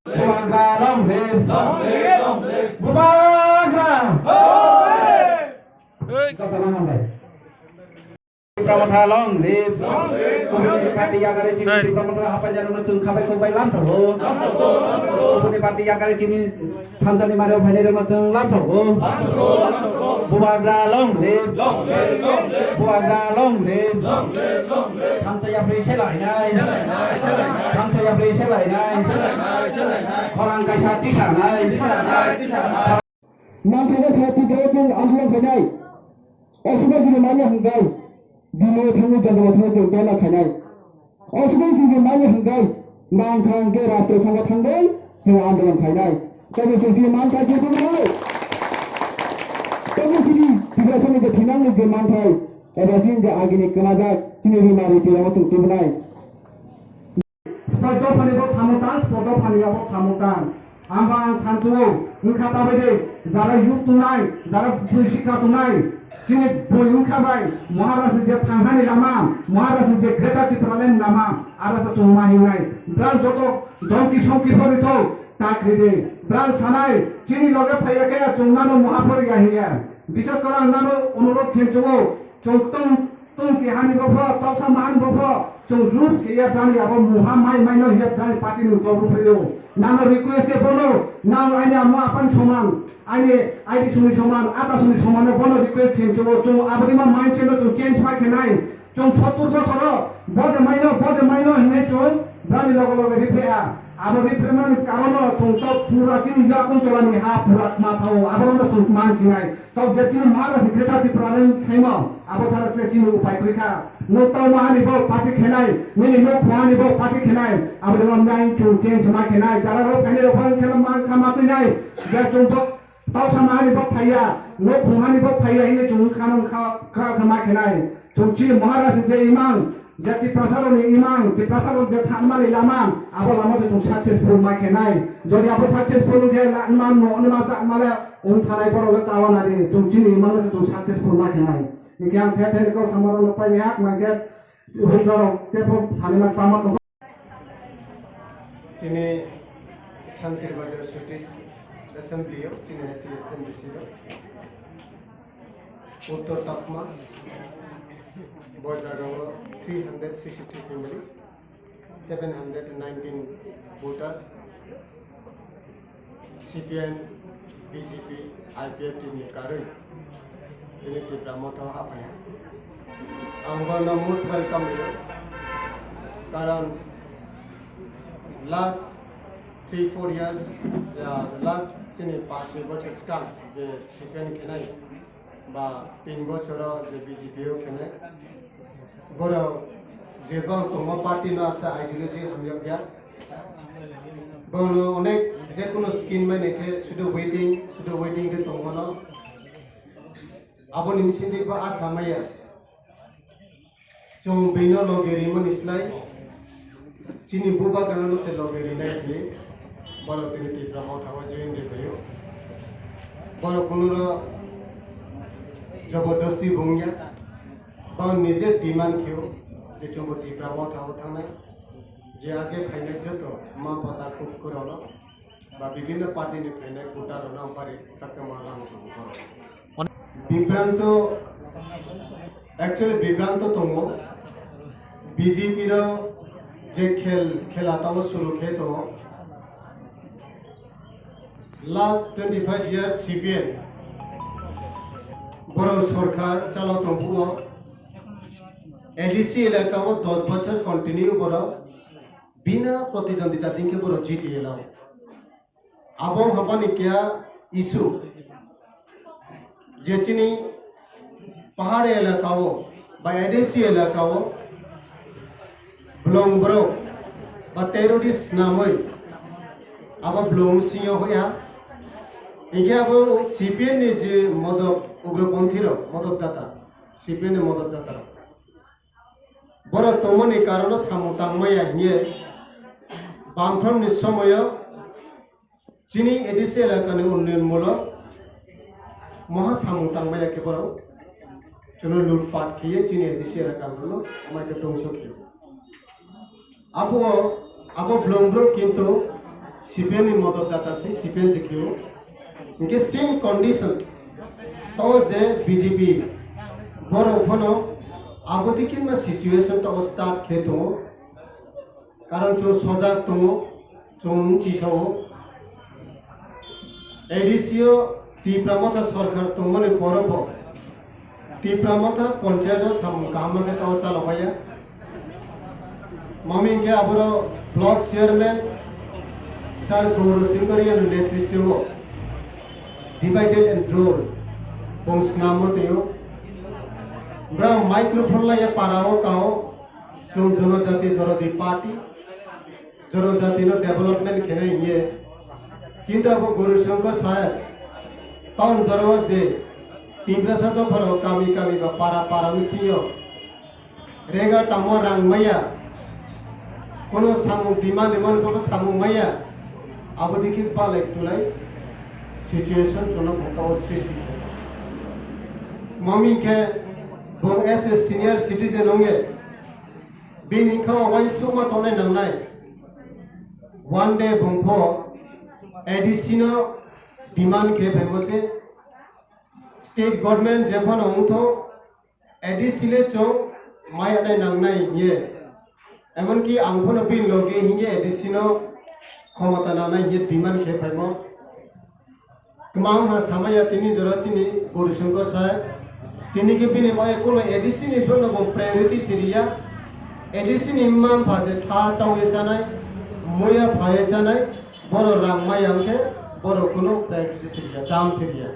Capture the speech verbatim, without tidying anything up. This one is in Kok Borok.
Bubagra long live. Bubagra. Hey. Tipra Motha long live. Tipra Motha yakari chini Tipra Motha hapai jaruna chwng khabai khokbai lamthogo. Tipra Motha yakari chini Thansa ni mari o phainai rok no chwng lamthogo. Bubagra long live. Bubagra long live. Thansa yapri selainai. Thansa yapri selainai. Khorang kaisa tisanai. Nang thangwi sa ti dai chwng andolon khainai. Osubai jini manya hwnkhe, bini thangwi jagao thangwi chwng dona khainai. Osubai jini manya hwnkhe, nang thang khe rastro sanga thangwi chwng andolon khainai. Tei chwng chini manthai chwng tubunai. Tei chini Tiprasani je thinangni je manthai, eba chini je agini kwmajak, chini rima riti ramo chwng tubunai. Spo dophani bo samung tang, spo dophani abo samung tang. Ang ba ang sanchuo, wngkha tabai de, jara youth tongnai, jara bwrwi sikha tongnai, chini bwrwi wngkha bai, Maharaj ni je thanghani lama, Maharaj ni je Greater Tipraland lama, aro sa chwng ma hingnai. Brang joto dongki songki phori tho, tak ride. Brang sanai, chini loge phaiya khe chwng nano muha phori ya hiya. Bishes kore ang nano onurodh khenchuo, chwng tong Tong kehani bopho, toksa mahan bopho, chwng rup khe ya brani abo muha mai mai no hiya brani party ni kok rup phaiyo. Nano request khe bono, nang aini ama apan soman, aini aidi sumi soman, ata sumi soman no bono request khe chwng, chwng aboni ma mindset no chwng change ma khe nai. Chwng sottur bosoro, bode mai no, bode mai no hinai chwng brani logo logo ripre a. Abo ripre mani karon no chwng to pura chini yakung tola ni ha pura ma thao, abo no chwng man chinai. Tau je chini Maharaj ni Greater Tipraland saimo, abo sara tle chini upai kwrwi kha. Nok tau mahani bo party khenai, nini nok khungani bo party khenai, abo de online chung change ma khenai, jara rok phainai rok phang khela ma kha ma twinai, je chung to tau sa mahani bo phaiya, nok khungani bo phaiya, hini chung kha nang kha kra kha ma khenai. Chung chini Maharaj ni je imang, je Tiprasa rok ni imang, Tiprasa rok je thanmani lama, abo lama je chung successful ma khenai. Jodi abo successful wngkhe la, ma no, ma cha, ma le, Wng thanai borok le tawa nadi, chwng chini imang se chwng successful ma khe nai. Hinkhe ang the the kok sama rok no pai ya, ma khe hwnkha rok tei bo sani ma tama tongo. Tini Santir Bazar Sutris Assembly o, tini S T Assembly siro. Uttor Takma, bo jaga o three hundred sixty three family. Seven hundred nineteen voters, C P M, B J P, I P F T ni karwi tini Tipra Motha o haphaiya. Ang bono most welcome rio, karon last three four years, ya, last chini panch soi bochor swkang je C P M khenai, ba tin bochoro je B J P o khenai. Borok je bang tongma party no asa ideology hamyakya. Bono onek je kono scheme mani khe sudu waiting, sudu waiting de tongmano. Aboni bisingtwi bo asa maya. Chwng bino loge rimani slai chini bubagrano se loge rinai hinwi borok tini Tipra Motha o join ri phaio. Borok kunuro jobordosti bo wngya. Bo nije demand khio je chwngbo Tipra Motha o thangnai. Je age phainai joto ma pata kuk kuralo ba bibhinno party ni phainai voter rok nang pari khakchangma lam sugo borok. Bibranto, actually bibranto tongo. B J P rok je khel, khela tamo suru khe tongo. Last twenty five years C P M borok sorkar chalo tongphuo. A D C elaka o dos bochor continue borok bina protidwandita dingkhe borok G T A lao. Abo haphani keha issue je chini pahari elaka o ba A D C elaka o blong borok ba terrorist namwi abo blong singyo hoya. Hinkhe abo C P M ni je modok ugroponthi rok, modok data, C P M ni modok data rok. Borok tongmani karono samung tangmaya hinkhe Bamfront ni somoyo chini A D C elakani unnoyon mulok moha samung tangmaya khe borok Chwngno lutpat khiye chini A D C elaka rokno amai khe tongso khiyo. Abo, abo blongbro kintu C P M ni modot data si C P M si khiyo. Hinkhe same condition to je B J P borok phano abo dikhe ma situation to start khe tongo. Karon chwng sojak tongo, chwng wngchi sao. A D C o Tipra Motha sorkar tongmani poro bo Tipra Motha ponchayat o samung kaham khe tao chalobaiya. Mami hinkhe aboro block chairman Sir Gauru Singh Garia ni netritwo o divide and rule bong snamo teo. Bra microphone laiya para o kao. Chwng Jonojati Dorodi Party, Jonojati no development khenai hiye. Kintu abo Gauri Shankar saheb, town jorao je Tiprasa dophano kami kami ba para para bisingo rega tamo rang maya, kono samung demand mani babo samung maya, abo dikhe palai tulai situation chwngno bhakao srishti khaio. Mami khe bo as a senior citizen wngye, bini kha obai sukma tongnai nangnai. One day bongpho A D C no demand khe phaimo se state government jephano wngtho A D C le chwng maya nai nangnai hiye. Emonki ang phano bini loge hiye A D C no khomota nangnai hiye demand khe phaimo. Kwbang ha samaya tini jora chini Gauri Shankar saheb. Tini khe bini bai kulo A D C ni borokno bo priority siriya. A D C ni mma mpha je tha chawi chanai, muya phai chanai, borok rang maya wngkhe borok kuno priority siriya, dam siriya.